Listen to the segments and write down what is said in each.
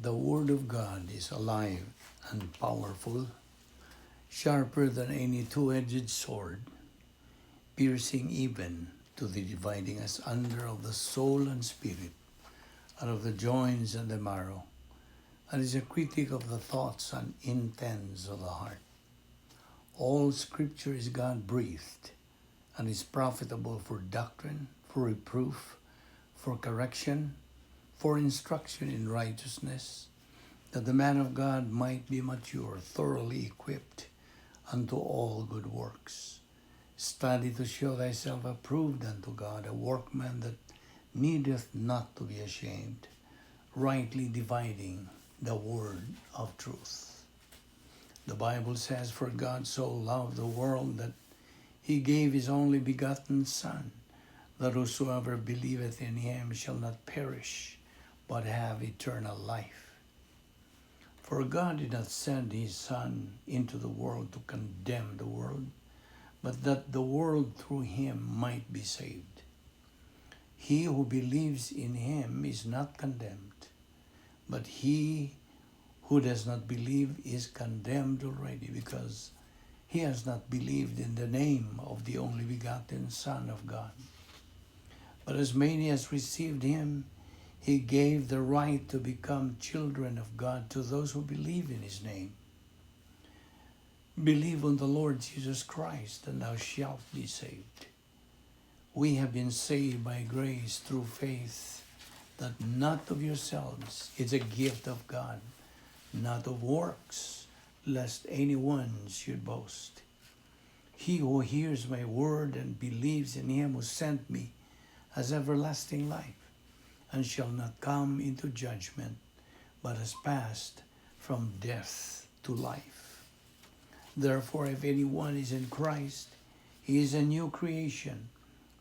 The Word of God is alive and powerful, sharper than any two-edged sword, piercing even to the dividing asunder of the soul and spirit, and of the joints and the marrow, and is a critic of the thoughts and intents of the heart. All Scripture is God-breathed, and is profitable for doctrine, for reproof, for correction, for instruction in righteousness, that the man of God might be mature, thoroughly equipped unto all good works. Study to show thyself approved unto God, a workman that needeth not to be ashamed, rightly dividing the word of truth. The Bible says, "For God so loved the world that he gave his only begotten Son, that whosoever believeth in him shall not perish, but have eternal life. For God did not send his Son into the world to condemn the world, but that the world through him might be saved. He who believes in him is not condemned, but he who does not believe is condemned already, because he has not believed in the name of the only begotten Son of God. But as many as received him, he gave the right to become children of God, to those who believe in his name. Believe on the Lord Jesus Christ, and thou shalt be saved." We have been saved by grace through faith, that not of yourselves, it's a gift of God, not of works, lest anyone should boast. He who hears my word and believes in him who sent me has everlasting life, and shall not come into judgment, but has passed from death to life. Therefore, if anyone is in Christ, he is a new creation.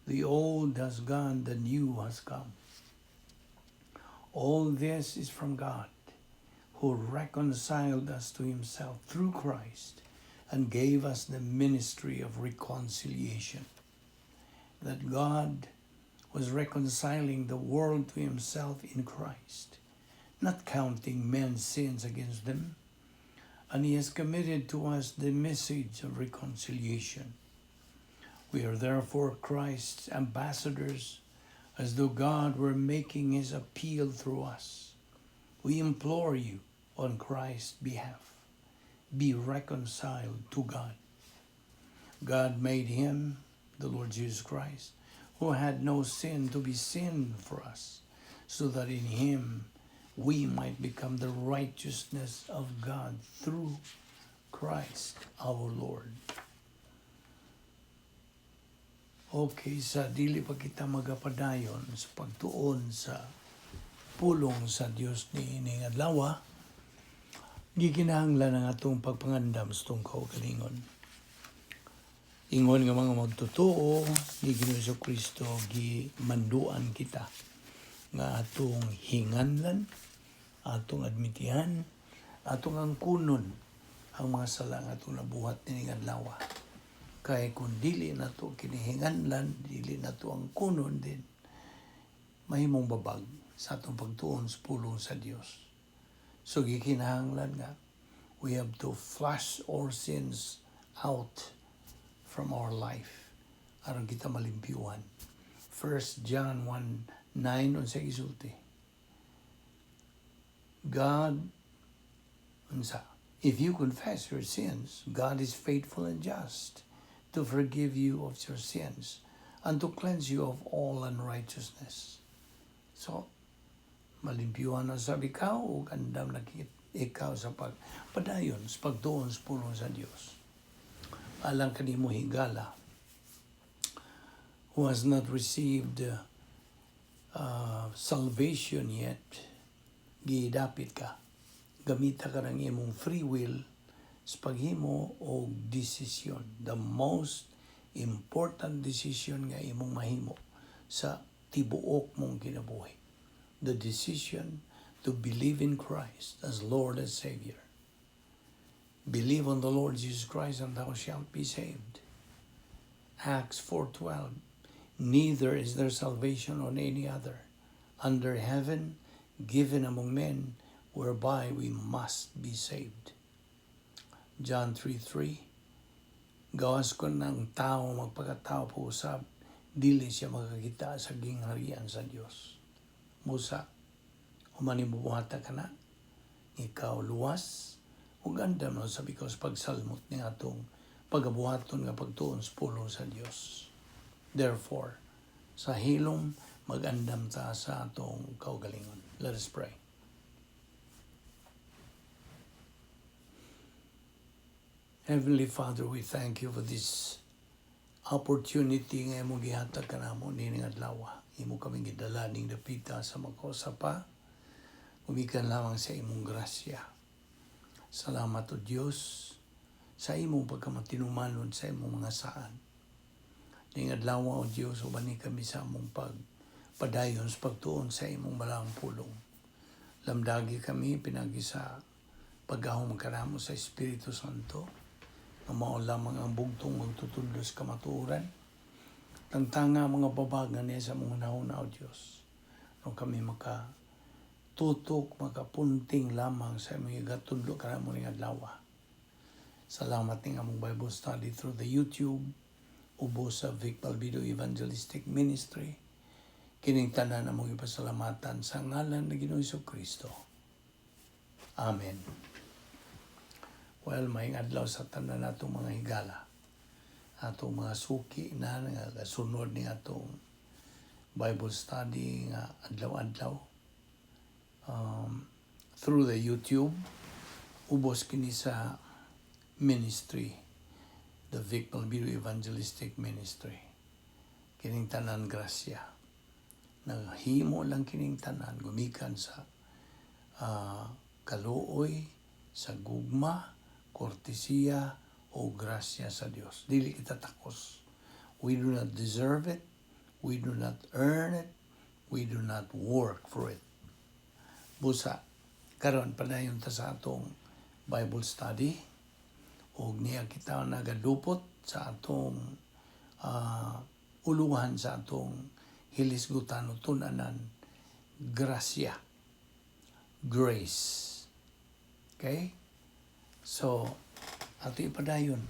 The old has gone, the new has come. All this is from God, who reconciled us to himself through Christ and gave us the ministry of reconciliation. That God was reconciling the world to himself in Christ, not counting men's sins against them, and he has committed to us the message of reconciliation. We are therefore Christ's ambassadors, as though God were making his appeal through us. We implore you on Christ's behalf, be reconciled to God. God made him, the Lord Jesus Christ, who had no sin, to be sin for us, so that in him we might become the righteousness of God through Christ our Lord. Okay, sa dili pa kita magapadayon sa pagtuon sa pulong sa Dios niining adlaw, gikinahanglan ang atong pagpangandam sa atong kaugalingon. Ingon nga mga magtotoo ni Ginoong Kristo, gimanduan kita nga atong hinganlan, atong admitihan, atong angkunon ang mga sala nga atong nabuhat nining adlaw. Kay kung dili nato kinihinganlan, dili nato angkunon din, mahimong babag sa atong pagtuon sa pulong sa Dios. So gikinahanglan nga we have to flush our sins out from our life aron kita malimpyuhan. 1 John 1:9, unsa gisulti? God unsa? "If you confess your sins, God is faithful and just to forgive you of your sins and to cleanse you of all unrighteousness." So, malimpyuhan na sab ikaw ug andam na ikaw sa pagpadayon sa pagtuon sa pulong sa Dios. Alang kanimo, higala, who has not received salvation yet, gidapit ka. Gamita ka ng imong free will sa paghimo og desisyon. The most important decision nga imong mahimo sa tibuok mong kinabuhi. The decision to believe in Christ as Lord and Savior. "Believe on the Lord Jesus Christ and thou shalt be saved." Acts 4:12. "Neither is there salvation on any other under heaven given among men whereby we must be saved. John 3:3. Gawas kon ang tao magpakatao pa usab, dili siya makakita sa gingharian sa Dios. Busa, human nimo buhata kana, ikaw luwas, ug andam na sa because pagsalmot ni atong pagabuhaton nga pagtuon sa pulong sa Dios. Therefore, sa hilom, magandam ta sa atong kaugalingon. Let us pray. Heavenly Father, we thank you for this opportunity nga imong gihatag kanamo nining adlaw. Imo kaming gidala ning dapita sa makosa pa. Gumikan lamang sa imong grasya. Salamat, O Dios, sa imong pagkamatinumanon sa imong mga saan. Ning adlaw, O Dios, ubani kami sa among pagpadayon sa pagtuon sa imong balaang pulong. Lamdagi kami pinagi sa paggahom kanamo sa Espiritu Santo nga mao lamang ang bugtong magtutudlo sa kamatuoran. Tangtanga mga babagan niya sa mga hunahuna, O Diyos. No kami maka tutok, makapunting lamang sa imong gatudlo kanamo ning adlaw. Salamat ning among Bible study through the YouTube, ubos sa Vic Balbido Evangelistic Ministry. Kining tanan among ipasalamatan sa ngalan ng Ginoong Kristo. Amen. Well, maayong adlaw sa tanan natong mga higala. Atong mga suki na nga kasunod ni atong Bible study nga adlaw-adlaw through the YouTube, ubos kini sa ministry, the Vic Balbido Evangelistic Ministry. Kining tanan grasya. Naghimo lang kining tanan gumikan sa kaluoy, sa gugma, kortesiya o grasya sa Dios. Dili kita takos. We do not deserve it. We do not earn it. We do not work for it. Busa, karon padayon ta sa atong Bible study ug niya kita nagadupot sa atong uluhan sa atong hilisgutan o tun-anan, grasya, grace. Okay? So, ato ipadayon.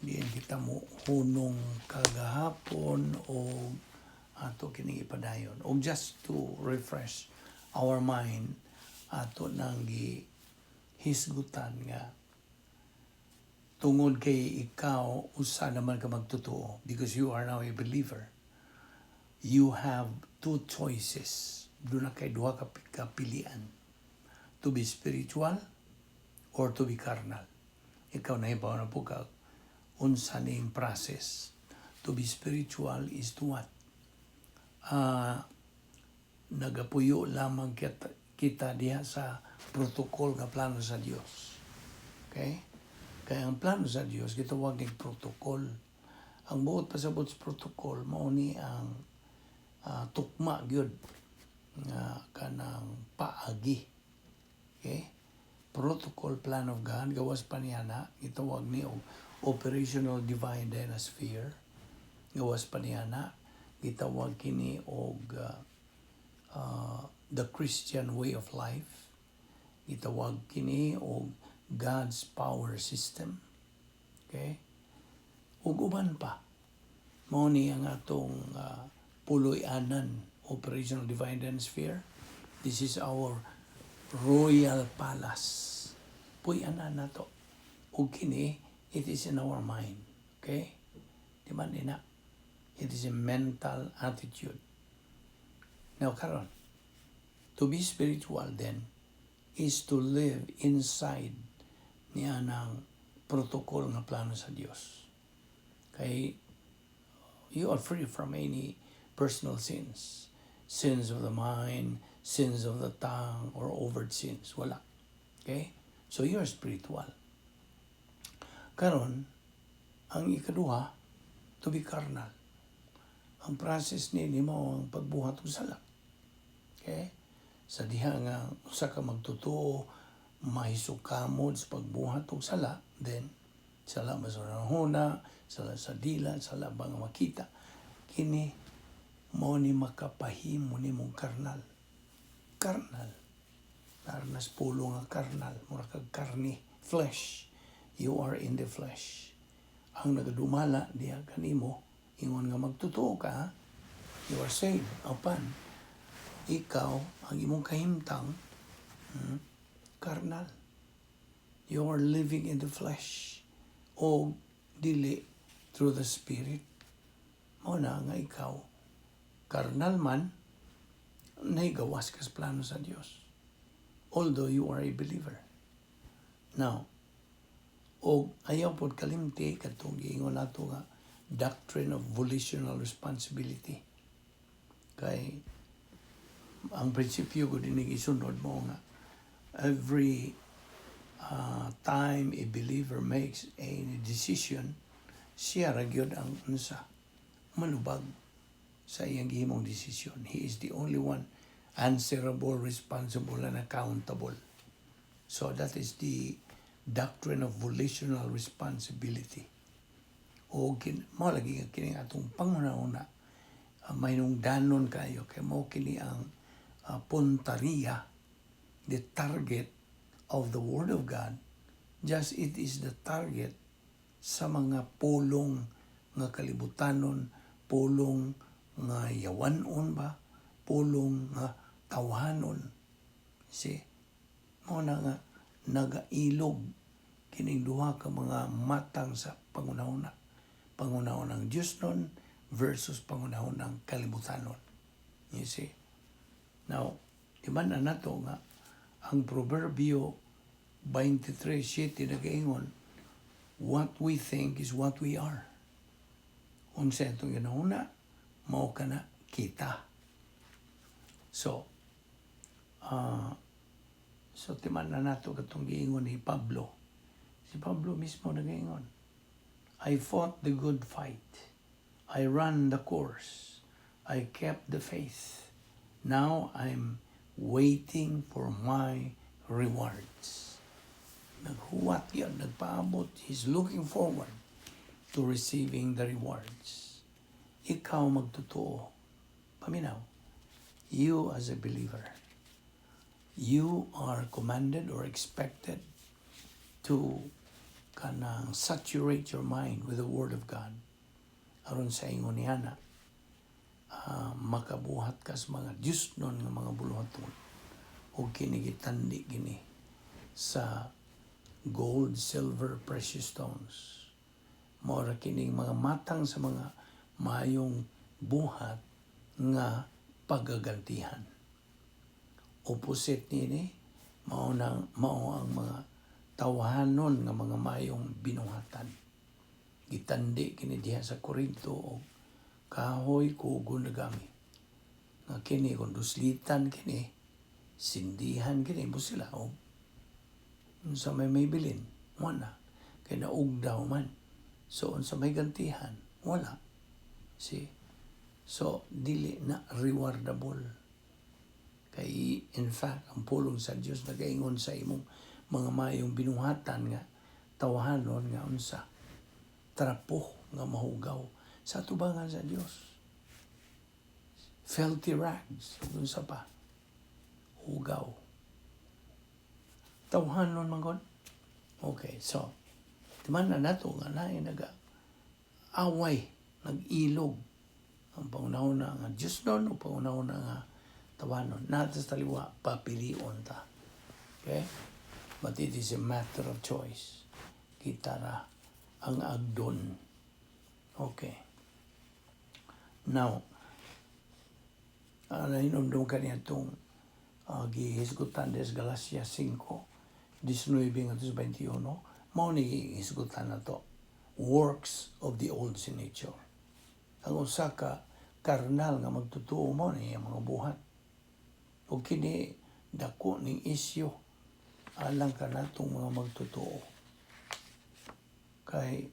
Diin kita mo hunong kagahapon o ato kining ipadayon. O just to refresh our mind, ato nang hisgutan nga tungod kay ikaw usa naman ka magtotoo, because you are now a believer, you have two choices. Duna kay duha ka kapilian: to be spiritual or to be carnal. Ikaw nahibaw na pud ka unsa ning process. To be spiritual is to what? Nagapuyo lamang kita diha sa protocol nga plano sa Dios. Okay? Kaya ang plano sa Dios gitawag ning protocol. Ang buot pasabot sa protocol mao ni ang tukma gyud nga kanang paagi. Okay? Protocol plan of God, gawas pa niya na gitawag ni og operational divine dynasphere. Gawas pa niya na gitawag kini og the Christian way of life. Gitawag kini og God's power system. Okay? Ug uban pa. Mao ni ang atong puloy-anan, operational divine dynasphere. This is our royal palace. Puy-anan nato. Ug kini, it is in our mind. Okay? Di ba nina? It is a mental attitude. Now, karon, to be spiritual then is to live inside niya ng protocol nga plano sa Dios. Kay you are free from any personal sins. Sins of the mind, sins of the tongue, or overt sins. Wala. Okay? So you're spiritual. Karon, ang ikaduha, to be carnal. Ang process ni mao ang pagbuhat og sala. Okay? Sa diha nga usa ka magtotoo mahisukamod sa pagbuhat og sala, then sala ba sa huna, sala sa dila, sala ba nga makita, kini mao ni makapahimo nimong karnal. Karnal. Naa sa pulong nga karnal, mura kag karni, flesh. You are in the flesh. Ang nagadumala diha kanimo, ingon nga magtotoo ka, ha? You are saved. Apan, ikaw, ang imong kahimtang, karnal. You are living in the flesh. O dili through the Spirit. Mao na nga ikaw, karnal man, nahigawas ka sa plano sa Dios. Although you are a believer. Now, o ayaw pod kalimti katong giingon nato nga doctrine of volitional responsibility. Kay ang prinsipyo ko din isunod mo nga every time a believer makes a decision, siya ra gyud ang unsa manubag sa iyang gihimong desisyon. He is the only one answerable, responsible, and accountable. So that is the doctrine of volitional responsibility. O mao lagi nga kining atong panghuna-huna mahinungdanon kayo kay mao kini ang puntariya, the target of the Word of God. Just it is the target sa mga pulong nga kalibutanon, pulong nga yawanon ba, pulong nga tawhanon. See? Mao na nga nagailog kining duha ka mga matang sa panghuna-huna. Panghuna-hunang Diyosnon versus panghuna-hunang kalibutanon. You see? Now, di ba na nato nga ang Proverbio 23:7 nagaingon, "What we think is what we are." Unsa atong ginahuna, mao kana kita. So timan na nato katong giingon ni Pablo. Si Pablo mismo nagaingon, "I fought the good fight. I ran the course. I kept the faith. Now I'm waiting for my rewards." Naghuwat yun, nagpaabot. He's looking forward to receiving the rewards. Ikaw magtotoo. Paminaw. You as a believer, you are commanded or expected to kanang saturate your mind with the Word of God. Aron sa ingon niya na, makabuhat ka sa mga Diyosnon nga mga buluhaton o kini gitandi gini sa gold, silver, precious stones. Mora kining mga matang sa mga mayong buhat nga pagagantihan. Opposite nini, mao ang mga tawhanon nga mga mayong binuhatan. Gitandi kini diha sa Korinto og kahoy kugon nagami. Nga kini kung duslitan kini, sindihan kini mo sila og unsa may bilin, wala. Kay naugdaw man. So unsa may gantihan, wala. See? So dili na rewardable. Kay in fact, ang pulong sa Dios nagaingon sa imong mga mayong binuhatan nga tawhanon nga unsa trapo nga mahugaw sa tubangan sa Dios. Filthy rags, ug unsa pa, hugaw. Tawhanon man gud. Okay, so timan na nato nga naay naga away, nag-ilog ang panghuna-huna nga Diyosnon o panghuna-huna nga tawhanon. Nato sa taliwa, papilion ta. Okay? But it is a matter of choice. Kita ra ang agdon. Okay. Now, nahinumdum ka niya itong gihisgutan des Galacia 5, 19 ngadto sa 21, mao ni hisgutan na to. Works of the old sin nature. Ang usa ka karnal nga magtutuo mo ni ang mga buhat. Ug kini dako ning isyu alang kanatong mga magtotoo. Kay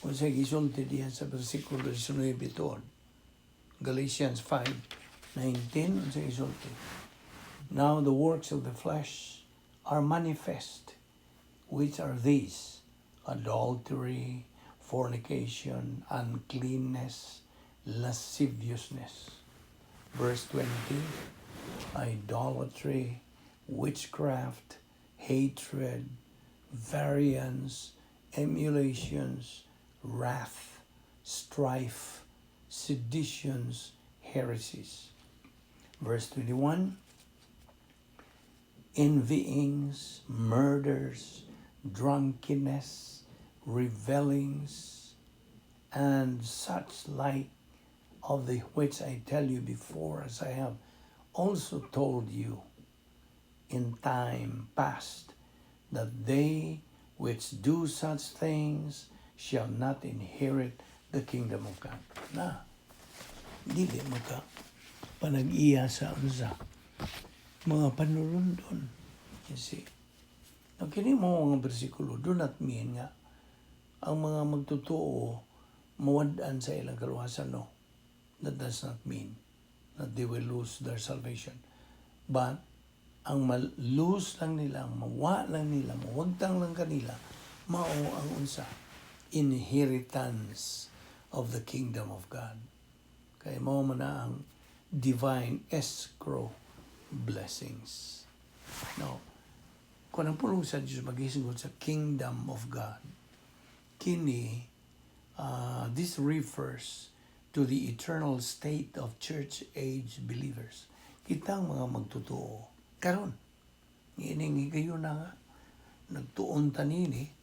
unsay gisulti diha sa bersikulo 19 tuod? Galatians 5:19, unsay gisulti? "Now the works of the flesh are manifest, which are these: adultery, fornication, uncleanness, lasciviousness." Verse 20, idolatry, Witchcraft, hatred, variance, emulations, wrath, strife, seditions, heresies. Verse 21, envyings, murders, drunkenness, revellings, and such like, of the which I tell you before, as I have also told you in time past, that they which do such things shall not inherit the kingdom of God. Na, dili maka panag-iya sa unsa mga panulundon. You see? Now, kini mo mga bersikulo do not mean nga ang mga magtotoo mawad-an sa ilang kaluwasan. No. That does not mean that they will lose their salvation. But ang ma-lose lang nila, ang mawa lang nila, mawagtang lang kanila, mao ang unsa? Inheritance of the kingdom of God. Kay mao man na ang divine escrow blessings. Now, kung ang pulong sa Diyos maghisgot sa kingdom of God, kini, this refers to the eternal state of church age believers. Kitang mga magtotoo karon, ining higayon na nga, nagtuon ta nini,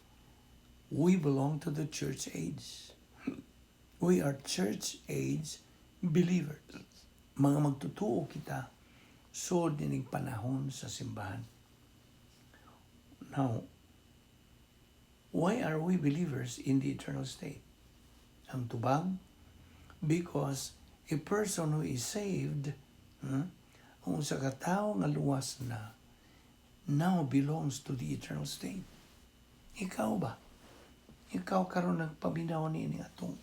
we belong to the church age. We are church age believers. Mga magtotoo kita sud nining panahon sa simbahan. Now, why are we believers in the eternal state? Ang tubag, because a person who is saved, ang usa ka tawo nga luwas na, now belongs to the eternal state. Ikaw ba? Ikaw karon nagpaminaw niini atong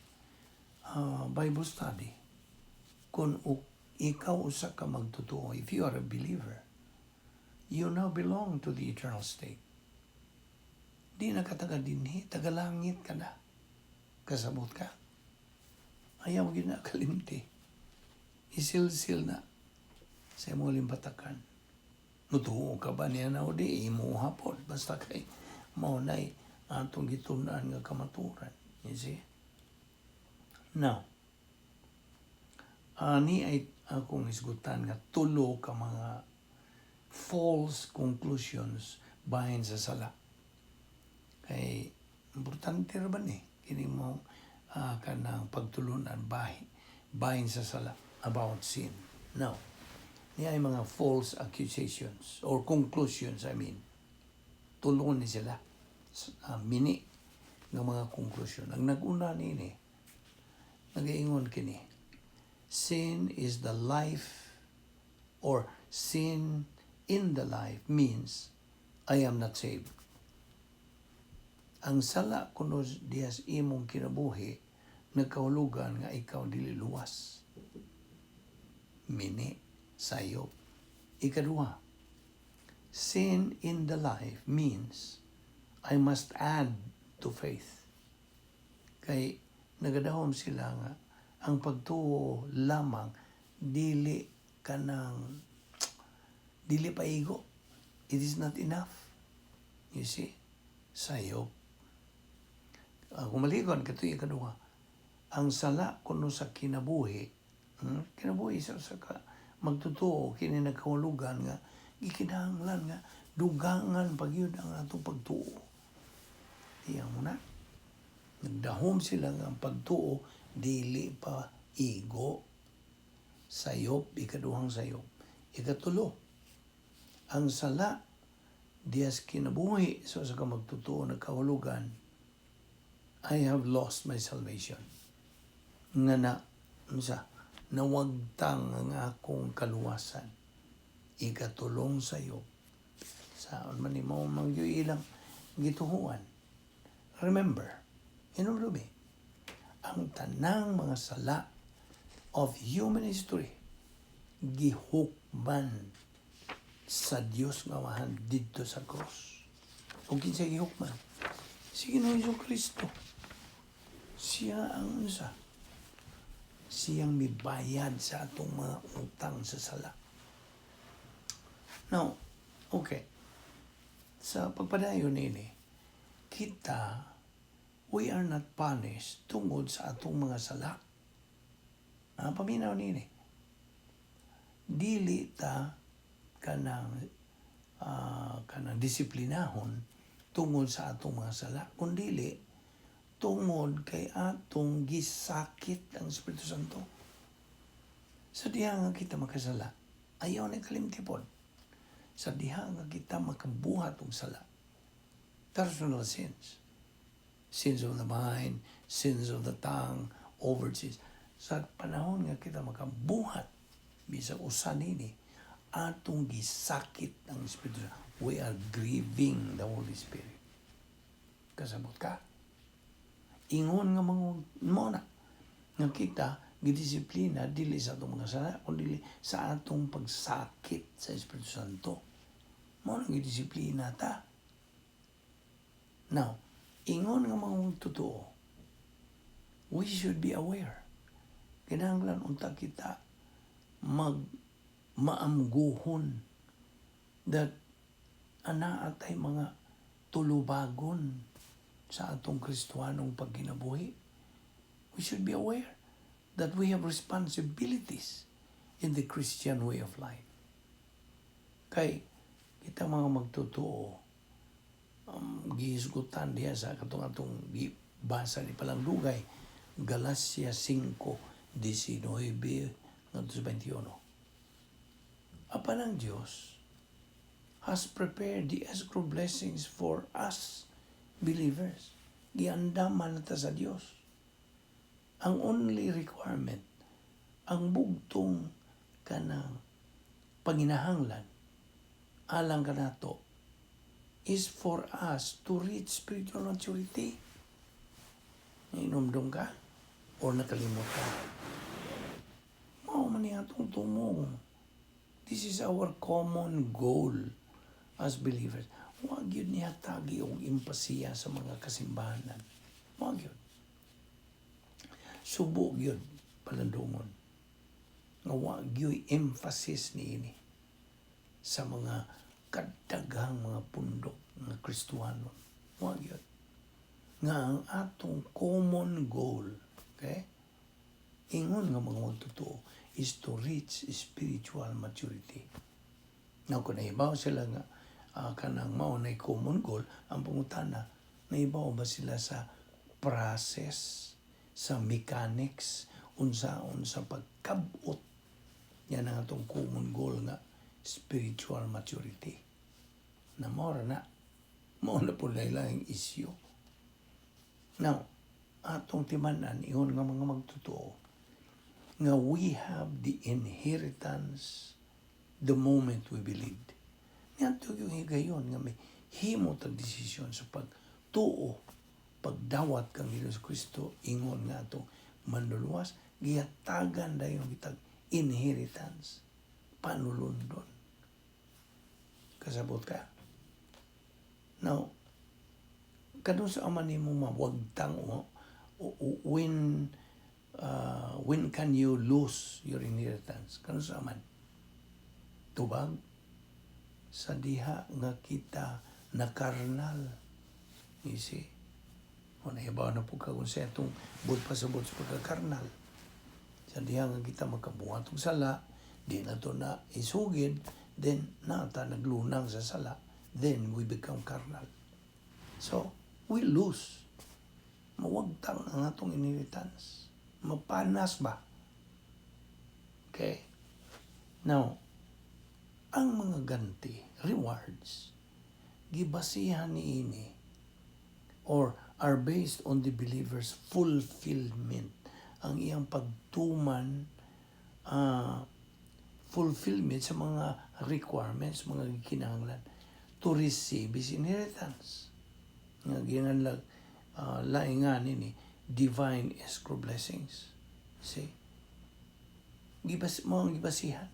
Bible study. Kung ikaw usa ka magtotoo, if you are a believer, you now belong to the eternal state. Di na ka taga dinhi, taga langit ka na. Kasabot ka? Ayaw gyud na kalimti. Isilsil na sa imong limbatakan. Mutuo ka ba niya na o di, imo hapon. Basta kay mao na'y atong gitun-an nga kamaturan. You see? Now, ani ay akong isgutan nga tulo ka mga false conclusions bahin sa sala. Kay importante ra ba ni kini mo kanang pagtulunan bahin sa sala, about sin. Now, ni ay mga false accusations or conclusions, I mean. Tulo ni sila. Mini nga mga konklusyon. Ang nag-una nini, nagaingon kini, sin is the life or sin in the life means I am not saved. Ang sala kuno dihas imong kinabuhi nagkahulugan nga ikaw dili luwas. Mini sayop. Ikaduha, sin in the life means I must add to faith. Kay nagadahom sila nga ang pagtuo lamang dili kanang dili pa igo. It is not enough. You see? Sayop. Kung malikon, kato'y ikaduha. Ang sala kuno sa kinabuhi, kinabuhi sa ka, magtotoo, kini nagkahulugan nga, gikinahanglan nga, dugangan pa gyud ang atong pagtuo. Tiyan mo na. Nagdahom sila nga ang pagtuo, dili pa igo. Sayop, ikaduhang sayop. Ikatulo, ang sala dihas kinabuhi sa ka magtotoo nagkahulugan, I have lost my salvation. Nga na, unsa, nawagtang ang akong kaluwasan. Ikatulong sayop. Saon man ni mao man gyud ilang gituhuan. Remember, hinumdumi, ang tanang mga sala of human history gihukman sa Dios nga Amahan didto sa cross. Ug kinsa gihukman? Si Ginoong Kristo. Siya ang unsa? Siyang mibayad sa atong mga utang sa sala. Now, Okay. Sa pagpadayon nini, kita, we are not punished tungod sa atong mga sala. Ah, paminaw nini. Dili ta kanang disiplinahon tungod sa atong mga sala, kundili tungod kay atong gisakit ang Espiritu Santo. Sa diha nga kita makasala, ayaw na kalimti pod. Sa diha nga kita makabuhat og sala, personal sins, sins of the mind, sins of the tongue, overt sins. Sa panahon nga kita makabuhat bisag usa nini, atong gisakit ang Espiritu Santo. We are grieving the Holy Spirit. Kasabot ka? Ingon nga mga mo na nga kita gidisiplina dili sa atong mga sala kundi sa atong pagsakit sa Espiritu Santo. Mao nang gidisiplina ta. Now, ingon nga mga totoo, we should be aware. Kinahanglan unta kita mag maamguhon that anaa tay mga tulubagon sa atong Kristohanong pagkinabuhi. We should be aware that we have responsibilities in the Christian way of life. Kay kita mga magtotoo, gihisgutan diha sa katong atong gibasa ni palang dugay, Galacia 5:19 ngadto sa 21. Apan ang Diyos has prepared the escrow blessings for us believers. Giandaman na ta sa Diyos. Ang only requirement, ang bugtong kanang panginahanglan alang kanato is for us to reach spiritual maturity. Nainomdom ka? O nakalimot ka? Mao man ni atong tumong. This is our common goal as believers. Wa gyud niya tagi og empasiya sa mga kasimbahanan. Wa gyud. Subo gyud palandungon. Nga wa gyud emphasis niini sa mga kadaghang mga pundok nga Kristohanon. Wa gyud. Nga ang atong common goal, okay? Ingon nga mga magtotoo is to reach spiritual maturity. Now, kung nahibaw sila nga kanang mao na common goal, ang pangutana, nahibaw ba sila sa process, sa mechanics, unsaon sa pagkabot yan ang atong common goal nga spiritual maturity? Na mao ra na. Mao na po ang issue. Now, atong timan-an, ingon nga mga magtotoo, nga we have the inheritance the moment we believed. Niadto yung higayon nga may himo tag desisyon sa pagtuo, pagdawat kang Hesus Kristo ingon nga atong manluluwas, gihatagan dayon kitag inheritance, panulundon. Kasabot ka? Now, kanus-a man nimo mawagtang o when can you lose your inheritance? Kanus-a man? Tubag sa diha nga kita na karnal. You see? O nahibaw na po ka kung sa itong buot pasabot sa pagkakarnal. Sa diha nga kita makabuhat og sala, di na to na isugid, then nata naglunang sa sala, then we become carnal. So, we lose. Mawagtang ang atong inheritance. Mapanas ba? Okay? Now, ang mga ganti, rewards, gibasihan niini or are based on the believer's fulfillment. Ang iyang pagtuman, fulfillment sa mga requirements, mga gikinahanglan to receive his inheritance. Nga ginganlag laingan ini divine escrow blessings. See? Gibas mo ang gibasihan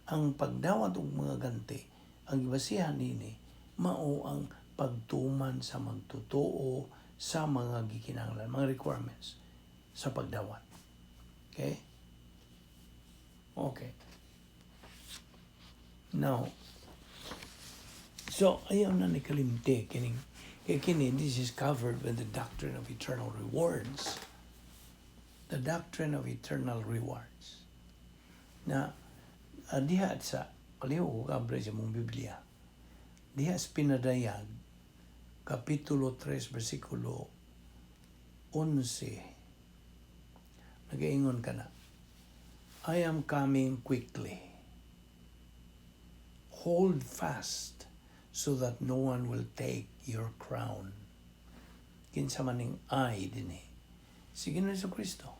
ang pagdawat og mga ganti. Ang gibasihan nini mao ang pagtuman sa magtotoo sa mga gikinahanglan, mga requirements sa pagdawat. Okay? Okay. Now, So, ayaw na ni kalimti kining kay kini, this is covered with the doctrine of eternal rewards. The doctrine of eternal rewards. Na diha sa palihog ko kabre sa mong Biblia. Diha sa Pinadayag, Kapitulo 3, versikulo 11. Nagaingon kana, "I am coming quickly. Hold fast so that no one will take your crown." Kinsa man ning "I" dinhi? Si Ginoong Kristo.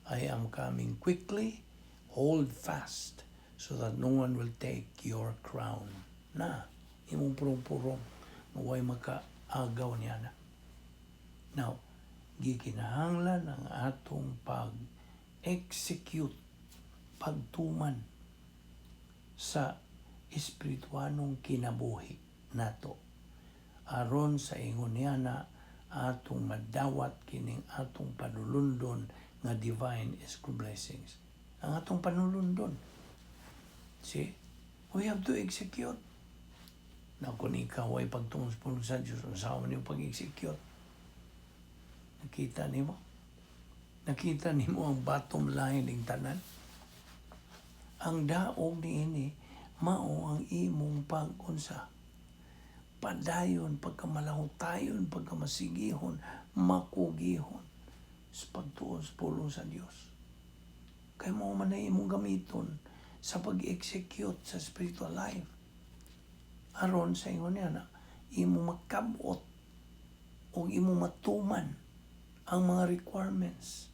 "I am coming quickly. Hold fast so that no one will take your crown." Na, imong purong-purong, way makaagaw niya na. Now, gikinahanglan ang atong pag-execute, pagtuman sa espirituanong kinabuhi nato. Aron sa ingon niya na atong madawat kining atong panulundon nga divine escrow blessings. Ang atong panulundon. See? We have to execute. Na kung ikaw ay pagtuon sa pulong sa Diyos, unsa man yung pag-execute? Nakita nimo? Nakita nimo ang bottom line ng tanan? Ang daog niini mao ang imong pag-unsa. Padayon, pagkamalahutayon, pagkamasigihon, makugihon sa pagtuon sa pulong sa Dios. Kay mao man na imong gamiton sa pag-execute sa spiritual life. Aron sa ingon niya na imo makabot o imo matuman ang mga requirements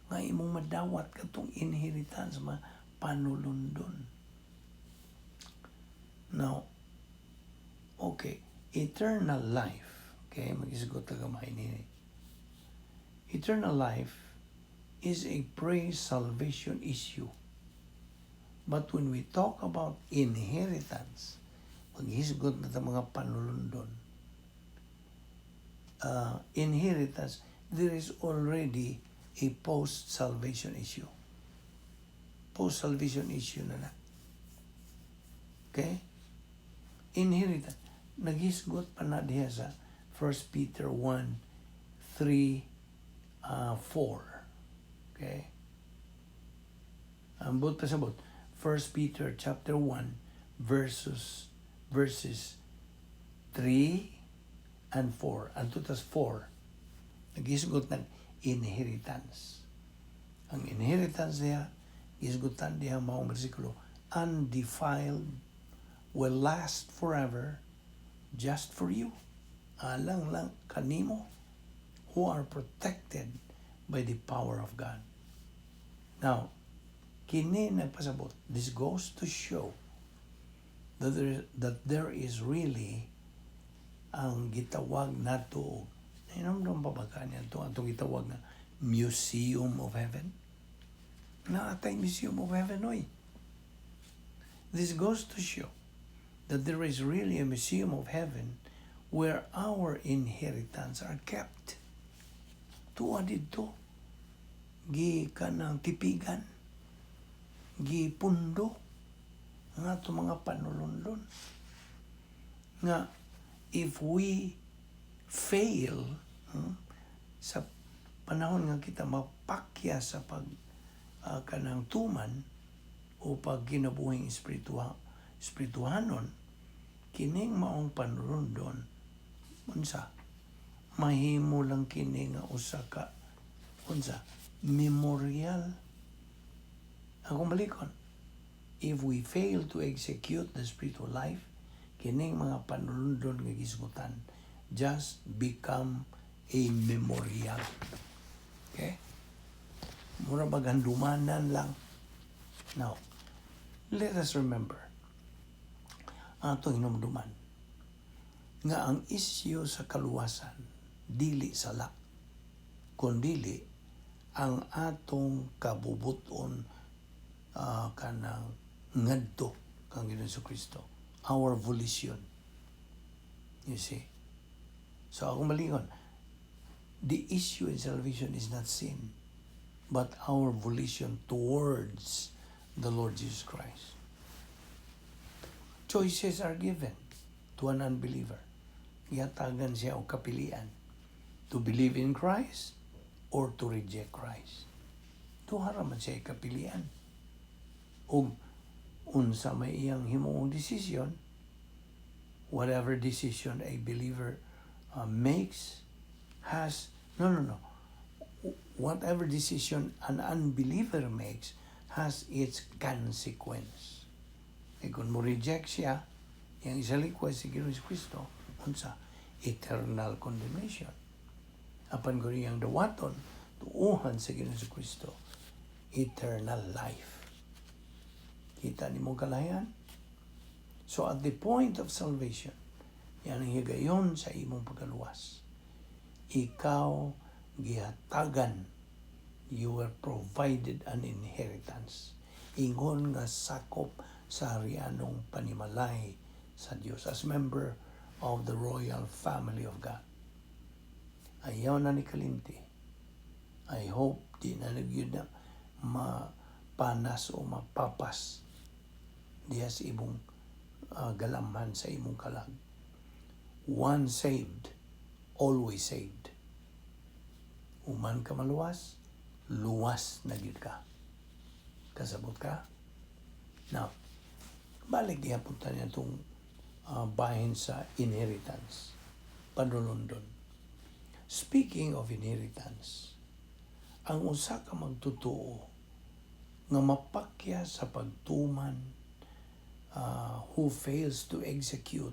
nga imong madawat katong inheritance, mga panulundon. Now, okay, eternal life. Okay, magisgot ta gamay nini. Eternal life is a pre-salvation issue. But when we talk about inheritance, maghisgot na ta mga panulundon, inheritance, there is already a post-salvation issue. Post-salvation issue na na. Okay? Inheritance. Naghisgot pa na diha sa 1 Peter 1, 3, 4. Okay? Ang buot pasabot. 1 Peter chapter 1 verses 3 and 4. Ang tutas 4. Naghisgot ng inheritance. Ang inheritance niya, gisgutan diha maong bersikulo, undefiled, will last forever just for you. Alang lang kanimo who are protected by the power of God. Now, kini nagpasabot, this goes to show that there is really ang gitawag nato, hinumdum pa ba kaniya ito, atong gitawag na Museum of Heaven? Naa tay Museum of Heaven, oy. This goes to show that there is really a Museum of Heaven where our inheritance are kept. Tuwa didto. Gi kanang tipigan. Gi pundo. Ang ato mga panulundon. Nga, if we fail sa panahon nga kita mapakya sa pag kanang tuman o pag kinabuhing espirituhanon, kining maong panulundon, unsa, mahimo lang kini nga usa ka unsa, memorial. Akong balikon, if we fail to execute the spiritual life, kining mga panulundon nga gisgutan just become a memorial. Okay, mura bag handumanan lang. Now, let us remember, atong hinumduman nga ang isyu sa kaluwasan dili sala kundili ang atong kabubuton kanang ngadto kang Ginoong Kristo, our volition, you see. So akong balikon, the issue in salvation is not sin but our volition towards the Lord Jesus Christ. Choices are given. to an unbeliever. Gihatagan siya og kapilian to believe in Christ or to reject Christ. Duha ra man siya kapilian. Ug unsa may iyang himuong desisyon, whatever decision a believer makes has, no, whatever decision an unbeliever makes has its consequence. E kung mo reject siya, iyang isalikway si Ginoong Kristo, unsa? Eternal condemnation. Apan kung iyang dawaton, tuuhan sa Ginoong Kristo, eternal life. Kita nimo kalahian? So at the point of salvation, yan ang higayon sa imong pagkaluwas. Ikaw gihatagan, you were provided an inheritance. Ingon nga sakop sa harianong panimalay sa Dios as member of the royal family of God. Ayaw na ni kalimti. I hope di na nagyud na mapanas o mapapas diha sa imong galamhan sa imong kalag. Once saved, always saved. Human ka maluwas, luwas na gyud ka. Kasabot ka? Now, balik gihapon ta niya itong bahin sa inheritance. Panulundon. Speaking of inheritance, ang usa ka magtotoo nga mapakya sa pagtuman, who fails to execute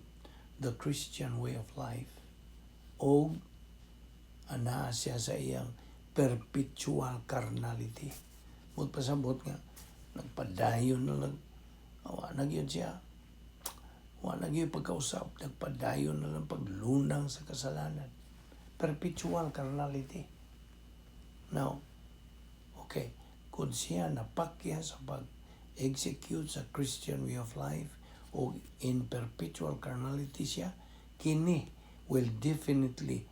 the Christian way of life o anaa siya sa iyang perpetual carnality. Mut pasabot nga nagpadayon na lang, wa na gyud siya, wa na gyud pagkausap, nagpadayon na lang paglunang sa kasalanan, perpetual carnality. Now, okay, kung siya napakya sa pag-execute sa Christian way of life o in perpetual carnality siya, kini will definitely,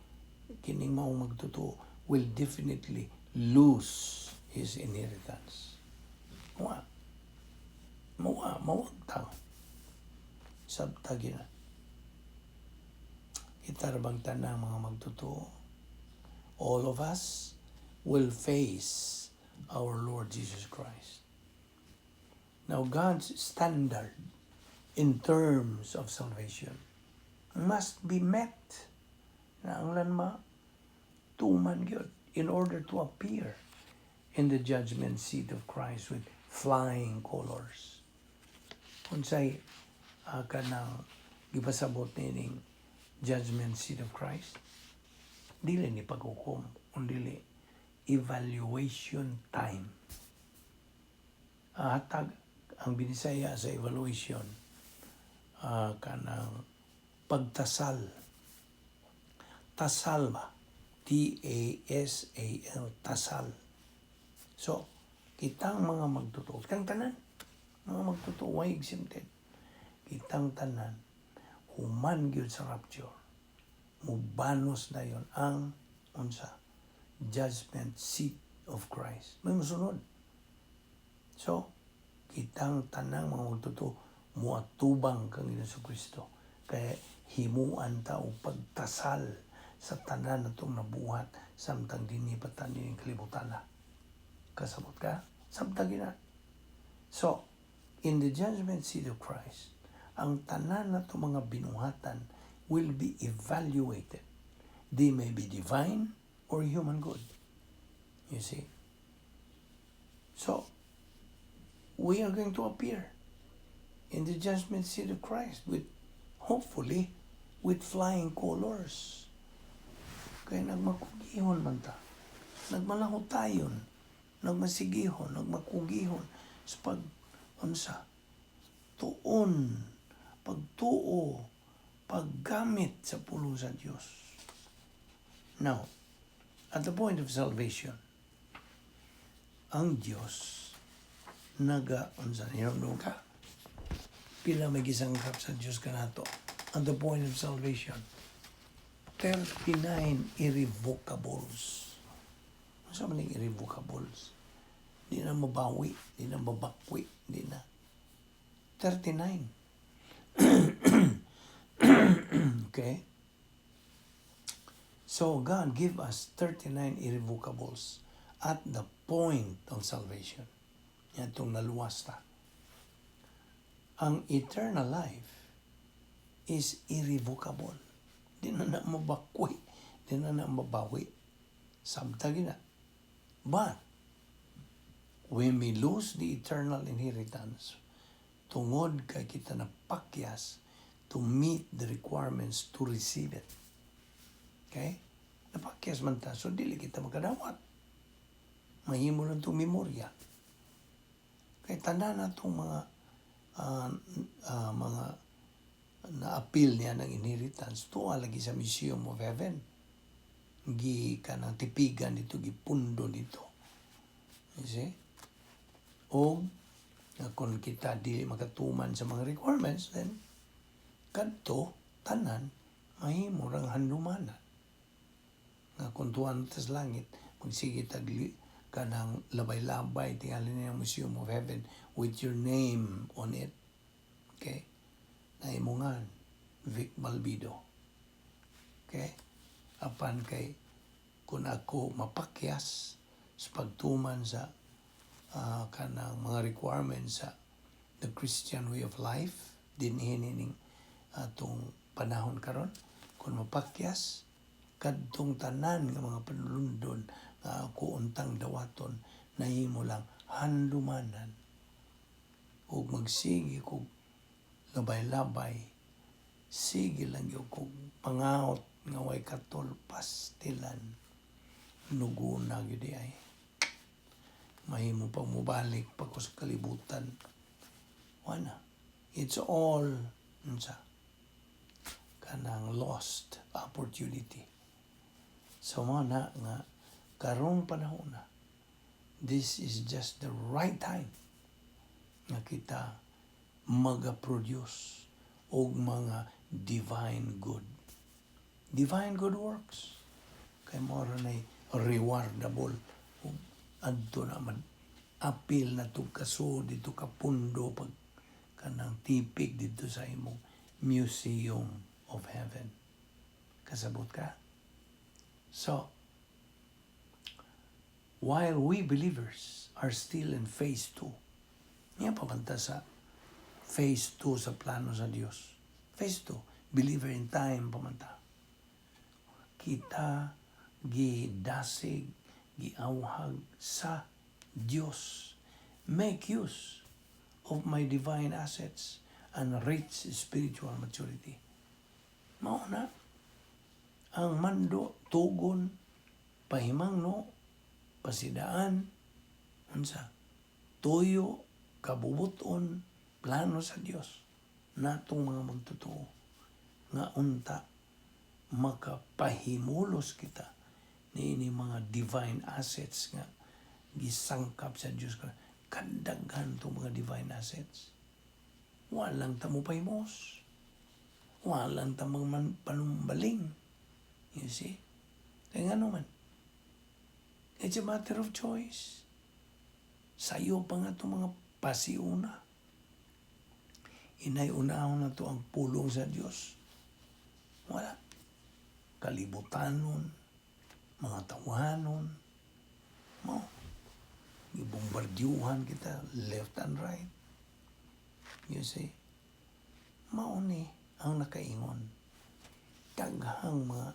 kining maong magtotoo, will definitely lose his inheritance. Wa. Mawa, mawagtang. Sabta gina. Kita ra bang tanang mga magtotoo? All of us will face our Lord Jesus Christ. Now, God's standard in terms of salvation must be met. Na ang ma tuman gyud in order to appear in the judgment seat of Christ with flying colors. Unsay kanang gipasabot nining judgment seat of Christ? Dili ni paghukom, kundili evaluation time. Hatag ang Binisaya sa evaluation, kanang pagtasal. Tasal ba? Tasal, tasal. So, kitang mga magtotoo, kitang tanan, mga magtotoo, way exempted. Kitang tanan, human gyud sa rapture, mubanos na yon ang unsa? Judgment seat of Christ. May musunod. So, kitang tanang mga magtotoo, muatubang kang Ginoong Kristo. Kaya himuan ta og pagtasal sa tanan natong nabuhat samtang dinhi pa ta nining kalibutan na. Kasabot ka? Samtang gina. So, in the judgment seat of Christ, ang tanan nato mga binuhatan will be evaluated. They may be divine or human good. You see? So, we are going to appear in the judgment seat of Christ with, hopefully, with flying colors. Kaya nagmakugihon man ta. Nagmalahutayon. Nagmasigihon, nagmakugihon sa pag unsa tuon, pagtuo, paggamit sa pulong sa Dios. Now, at the point of salvation, ang Dios naga unsa, hinumdum ka pila may gisangkap sa Dios kanato at the point of salvation? 39 irrevocables. Unsa man ning irrevocables? Di na mabawi, di na mabakwi, di na. 39. Okay? So God give us 39 irrevocables at the point of salvation. Yatong naluwas ta. Ang eternal life is irrevocable. Di na na mabakwi. Di na na mabawi. Sabta na. But when we lose the eternal inheritance, tungod kay kita napakyas to meet the requirements to receive it. Okay? Napakyas man ta, so dili kita makadawat. Mahimo lang itong memorya. Kay tanan na itong mga na-appeal niya ng inheritance, tuwa lagi sa Museum of Heaven. Gi kanang tipigan dito, gipundo dito. You see? O nga kung kita dili makatuman sa mga requirements, then kadto tanan mahimo rang handumanan. Nga kung tuwan ta sa langit, magsige tagli kanang labay-labay tingali niya Museum of Heaven with your name on it. Okay? Naimungan, Vic Balbido. Okay? Apan kay kung ako mapakyas sa pagtuman sa kanang mga requirements sa the Christian way of life dinhi ning atong panahon karon, kung mapakyas, kadtong tanan nga mga panulundon nga ako untang dawaton nahimo lang handumanan ug magsige kog labay-labay, sige lang gyud kog pangaot nga way katol, pastilan, nuguna gyud ay mahimo pang mobalik pa ko sa kalibutan. Wala, it's all unsa kanang lost opportunity. So mo na nga karong panahon na, this is just the right time nga kita maga-produce og mga divine good works kay mao ra nay rewardable ug adto na man apil na to kaso dito ka pundo pag kanang tipik dito sa imong Museum of Heaven. Kasabot ka? So while we believers are still in phase 2, niya pabanta sa phase 2 sa plano sa Dios. Phase 2, believer in time pamanta. Kita gidasig, giawhag sa Dios. Make use of my divine assets and reach spiritual maturity. Mao na ang mando, tugon, pahimangno, pasidaan, unsa, tuyo, kabubuton, plano sa Dios natong mga magtotoo nga unta makapahimulos kita niini mga divine assets nga gisangkap sa Dios. Kadaghan tong mga divine assets, walang ta mo pahimos, walang ta man panumbaling. You see? Kaya nga naman, it's a matter of choice. Sayo pa nga itong mga pasiuna. Inay unahon na to ang pulong sa Diyos. Wala. Kalibutanon, mga tawanon, mo. Gibombardyuhan kita left and right. You see? Mao ni ang nakaingon. Daghang mga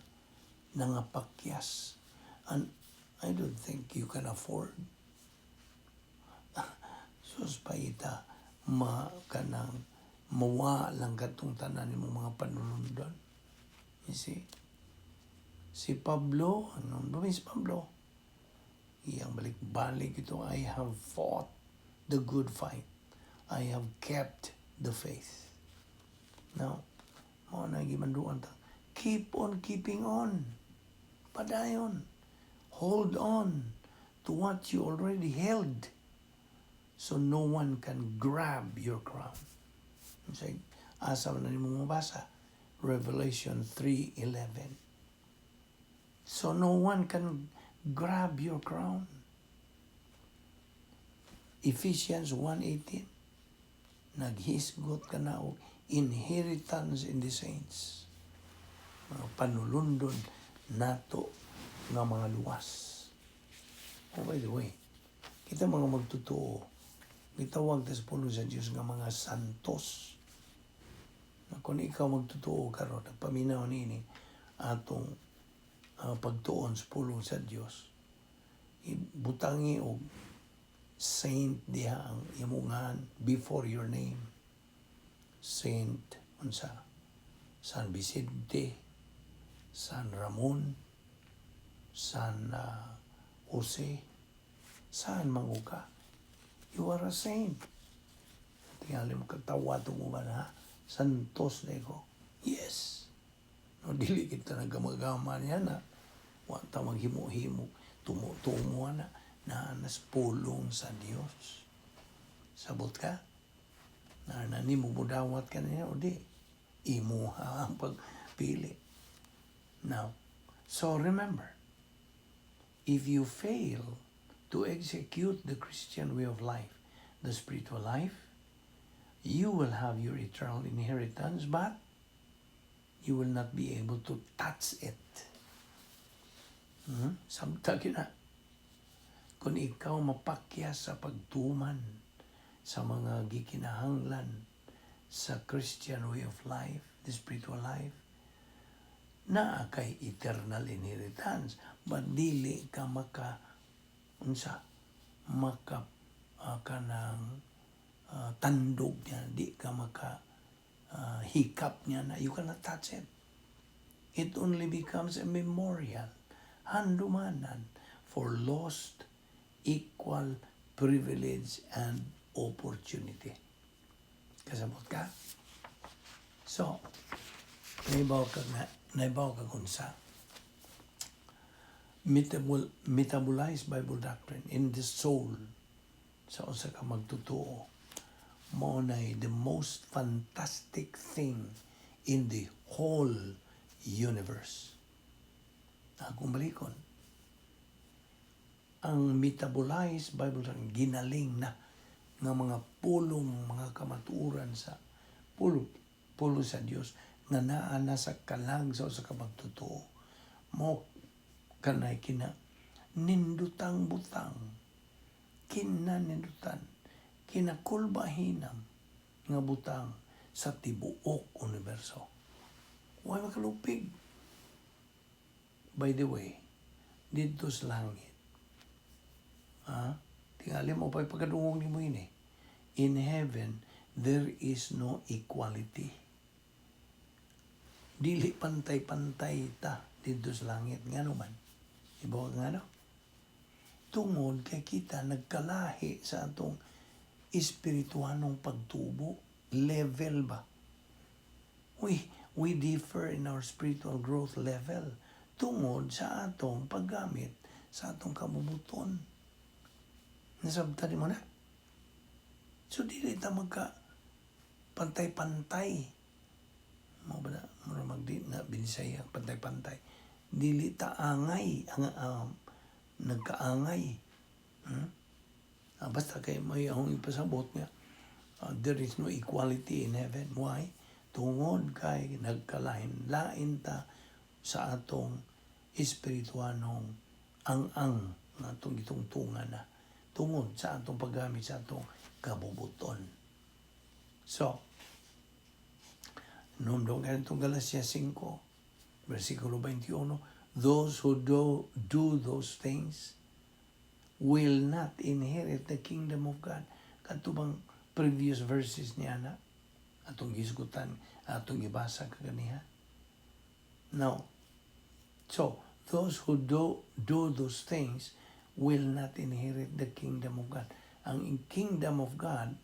nangapakyas. And I don't think you can afford. Sus paita, ma kanang mawa lang katong tanan nimo mga panulundon. You see? Si Pablo, ano ba si Pablo? Iyang balik-balik ito, "I have fought the good fight. I have kept the faith." Now, mao na gimanduan ta. Keep on keeping on. Padayon. Hold on to what you already held so no one can grab your crown. Say, asa man na nimo mabasa? Revelation 3:11. So no one can grab your crown. Ephesians 1:18. Naghisgot ka na og inheritance in the saints. Mga panulundon nato nga mga luwas. Oh, by the way, kita mga magtotoo, gitawag ta sa pulong sa Diyos nga mga santos. Na kung ikaw magtotoo karon, nagpaminaw nini atong pagtuon sa pulong sa Diyos, ibutangi og saint diha ang imong ngalan before your name. Saint unsa? San Vicente, San Ramon, San Jose, saan man ka? You are a saint. Tingali mo katawa itong uban, ha? Santos na ko. Yes. No, dili kita naggamagama niya na. Wa ta maghimo-himo. Tumo-tumo na. Na nas pulong sa Dios. Sabot ka? Na nimo mudawat ka niya o di? Imuha ang pagpili. Now, so remember, if you fail to execute the Christian way of life, the spiritual life, you will have your eternal inheritance, but you will not be able to touch it. Samta na. Kung ikaw mapakya sa pagtuman sa mga gikinahanglan sa Christian way of life, the spiritual life, naa kay eternal inheritance, but dili ka maka unsa maka kanang tandog niya, di ka maka hikap niya na you cannot touch it. It only becomes a memorial, handumanan for lost equal privilege and opportunity. Kasabot ka? So, naibaw ka nga, naibaw ka kung sa metabolized Bible doctrine in the soul sa usa ka magtotoo mao nay the most fantastic thing in the whole universe. Akong balikon. Ang metabolized Bible doctrine, ginaling na nga mga pulong, mga kamatuoran sa pulong sa Dios nga naa na sa kalag sa usa ka magtotoo. Mo kanay kina nindutang butang, kina nindutan, kinakulbahinam nga butang sa tibuok universo. Way makalupig. By the way, didto sa langit, ha? Tingali mo pa'y pagkadungog nimo ini. In heaven, there is no equality. Dili pantay-pantay ta didto sa langit. Ngano man? Ibaw nga no? Tungod kay kita nagkalahi sa atong espirituanong pagtubo. Level ba? We differ in our spiritual growth level tungod sa atong paggamit sa atong kabubuton. Nasabtan mo na? So, dili ta magka pantay-pantay. Mo ba na? Mura magdi na binisaya, pantay-pantay. Dili ta angay, ang nagkaangay. Ah, basta kay may akong ipasabot nga, there is no equality in heaven. Why? Tungod kay nagkalain-lain ta sa atong espirituanong ang-ang nga atong gitungtungan na tungod sa atong paggamit sa atong kabubuton. So, numdum kayo itong Galatia 5, versikulo 21, "Those who do those things will not inherit the kingdom of God." Kadto bang previous verses niya na atong gisgutan, atong gibasa kaganiha. Now, so, those who do those things will not inherit the kingdom of God. Ang kingdom of God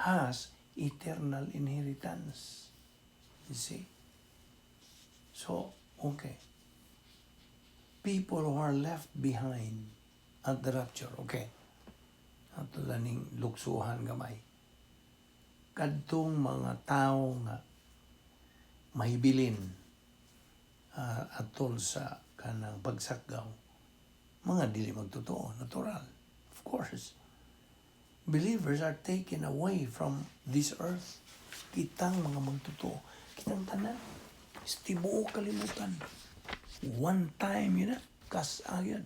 has eternal inheritance. You see? So, okay. People who are left behind at the rapture, okay. Ato laning luksuhan gamay. Kadtong mga tao nga mahibilin atol sa kanang pagsakgaw, mga dili magtotoo, natural. Of course. Believers are taken away from this earth. Kitang mga magtotoo, kitang tanan. Tibuok kalibutan. One time yun na. Kas-a yun.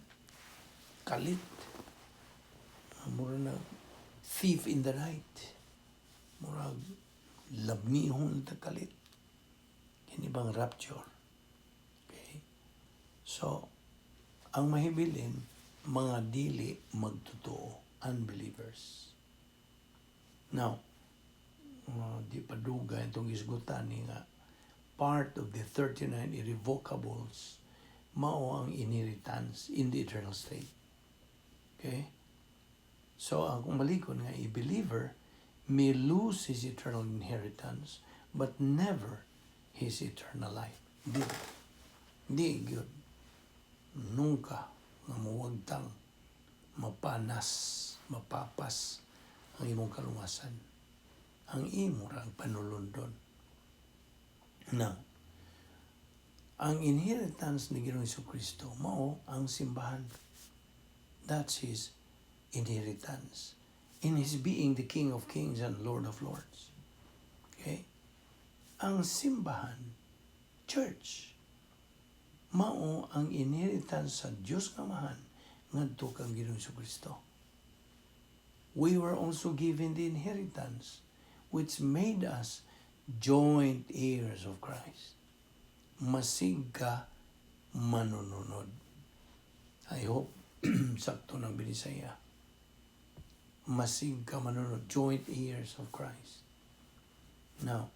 Kalit. Mura na thief in the night. Murag labnihon ta kalit. Kini bang rapture? Okay? So, ang mahibilin, mga dili magtotoo, unbelievers. Now, di pa dugay itong isgutan ni nga part of the 39 irrevocables mao ang inheritance in the eternal state. Okay? So, ang malikon nga a believer may lose his eternal inheritance but never his eternal life. Di. Di gyud. Nunca nga muwagtang, mapanas, mapapas ang imong kalungasan. Ang imo ra ang panulundon. Now, ang inheritance ni Ginoong Kristo mao ang simbahan. That's his inheritance in his being the King of Kings and Lord of Lords. Okay? Ang simbahan, church, mao ang inheritance sa Dios nga Amahan ngadto kang Ginoong Kristo. We were also given the inheritance which made us joint heirs of Christ. Masig ka manununod. I hope sakto ng Binisaya. Masig ka manunod, joint heirs of Christ. Now,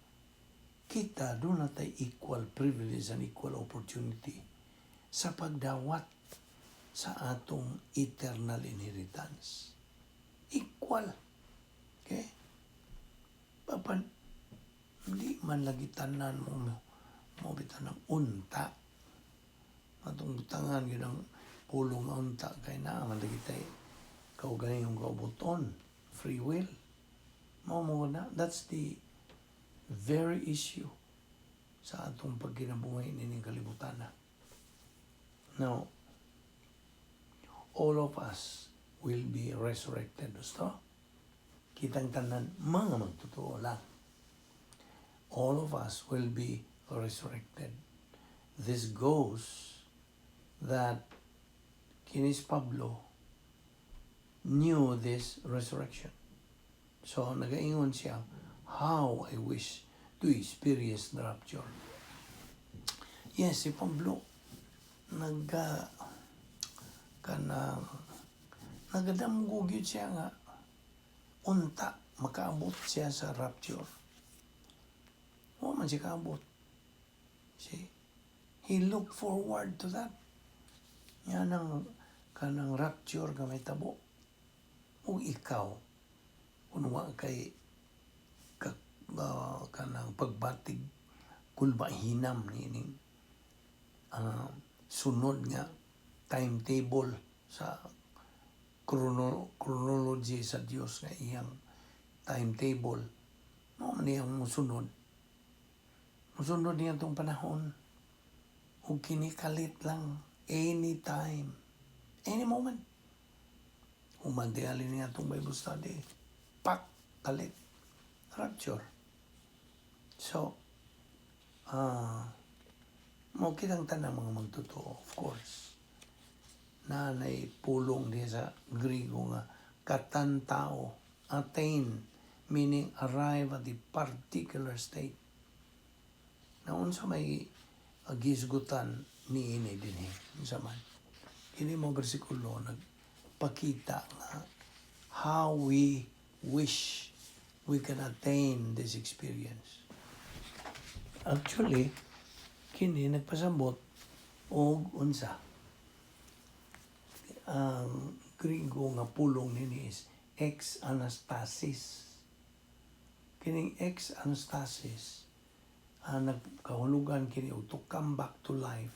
kita duna tay equal privilege and equal opportunity sa pagdawat sa atong eternal inheritance. Equal. Okay? Papan, hindi man lagi tanan mo mo bitan ng unta. Atong butangan yun ang pulong nga unta kay naa man lagi tay kaugalingong kaubuton, free will. Mao mo na, that's the very issue sa atong pagkinabuhi nining kalibutan na. Now, all of us will be resurrected. Gusto? Kitang tanan, mga magtotoo lang. All of us will be resurrected. This goes that kinis Pablo knew this resurrection. So, nagaingon siya, "How I wish to experience the rapture." Yes, si Pablo, nagka, kanang, nagadamgo gyud siya nga, unta, makaabot siya sa rapture. Wa man siya kaabot. See? He looked forward to that. Yan ang kanang rapture nga may tabo. Ug ikaw, kung wa kay ka, kanang pagbatig kulba hinam niining sunod nga timetable sa chronology sa Dios nga iyang timetable mo man iyang musunod niya itong panahon ug kinikalit lang, anytime, any moment. Human tingali niya itong Bible study, pak, kalit, rapture. So mo kitang tanang mga magtotoo, of course, na nay pulong diya sa Grigo nga katantao, attain, meaning arrive at the particular state na unsa may gisgutan niini dinhi. Unsa man kini mo bersikulo nagpakita nga how we wish we can attain this experience. Actually, kini nagpasabot og unsa ang Grigo nga pulong nini is ex anastasis. Kining ex anastasis, ang nagkahulugan kini og to come back to life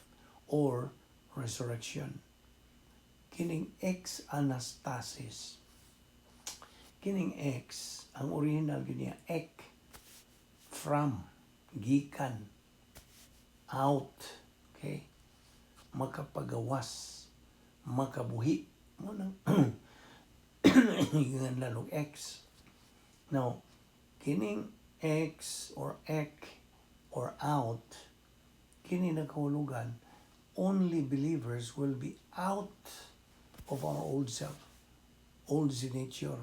or resurrection. Kining ex anastasis, kining ex, ang original kini ek, from, gikan, out, okay, makapagawas, makabuhi mo nang ingan lalong ex. Now, kining ex or ek or out Kini nakahulugan, only believers will be out of our old self, old nature,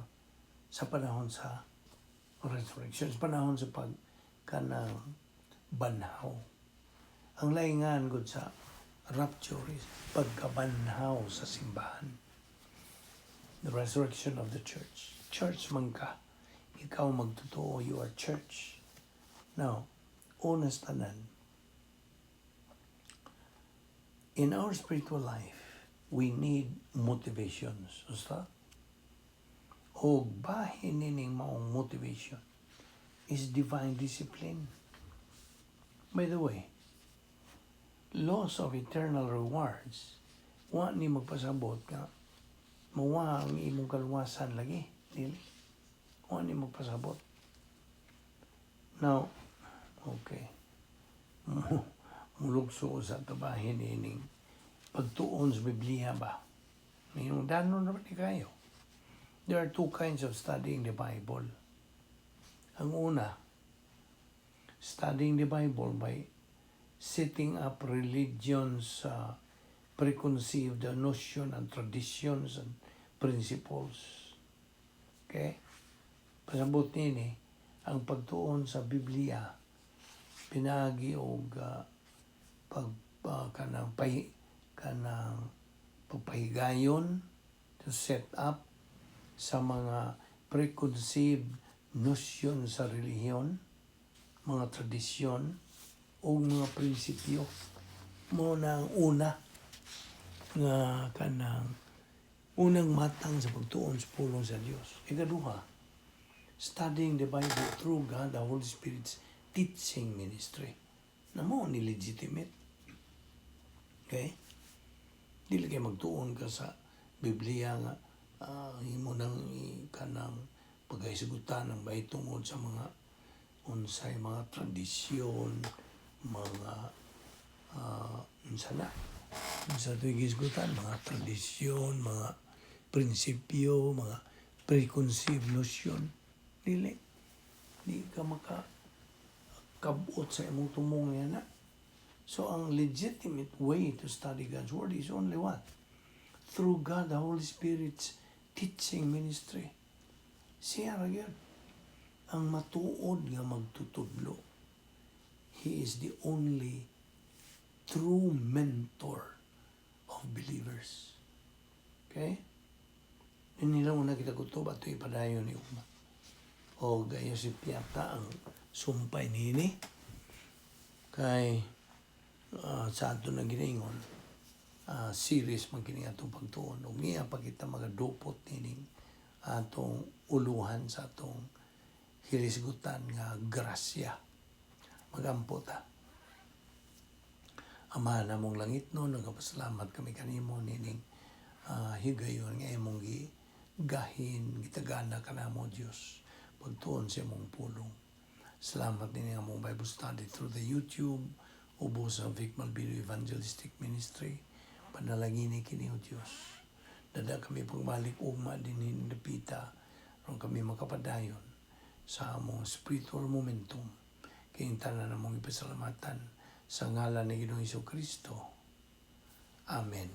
sa panahon sa resurrection, sa panahon sa pag kanang banhaw. Ang laingan gud sa rapture is pagkabanhaw sa simbahan. The resurrection of the church. Church man ka. Ikaw magtotoo, you are church. Now, una sa tanan, in our spiritual life, we need motivations. Usta? O bahin nining maong motivation is divine discipline. By the way, loss of eternal rewards, wa ni magpasabot nga mawa ang imong kaluwasan lagi. Dili. Wa ni magpasabot. Now, okay. Mulugso sa tabahin ining pagtuon sa Biblia ba? Mayroong danon naman ni kayo. There are two kinds of studying the Bible. Ang una, studying the Bible by setting up religion's preconceived notion and traditions and principles. Okay? Pasabot nini, ang pagtuon sa Biblia, pinagi og pag kanang pahi, kanang pagpahigayon to set up sa mga preconceived notion sa relihiyon, mga tradisyon, o mga prinsipyo. Mao na ang una nga kanang unang matang sa pagtuon sa pulong sa Dios. Ikaduha, studying the Bible through God, the Holy Spirit's teaching ministry. Na mao ni legitimate. Okay? Dili kay magtuon ka sa Biblia nga imo nang kanang pagkahisgutan ng tungod sa mga unsay mga tradisyon, mga unsa na unsa to'y gihisgutan, mga tradisyon, mga prinsipyo, mga preconceived notion. Dili di ka maka kabot sa imong tumong yan na. So, ang legitimate way to study God's Word is only what? Through God, the Holy Spirit's teaching ministry. Siya ra gyud ang matuod nga magtutudlo. He is the only true mentor of believers. Okay? Nila una kita kutob ato ipadayon ni ugma. O gayo si Piata ang sumpay nini kay sa ato na ginaingon, series man kini atong pagtuon ug niya pa kita magadupot nining atong uluhan sa atong hilisgutan nga grasya. Magampo ta. Ama namong langit no, nagapasalamat kami kanimo nining higayon nga imong gi gahin gitagana kanamo, Dios, pagtuon sa imong pulong. Salamat nini among Bible study through the YouTube ubos sa Vic Malbido Evangelistic Ministry. Panalangini kini, O Dios. Dada kami pagbalik ugma din dapita aron kami makapadayon sa among spiritual momentum. Kayong tanan namong ipasalamatan sa ngalan ni Ginoong Kristo. Amen.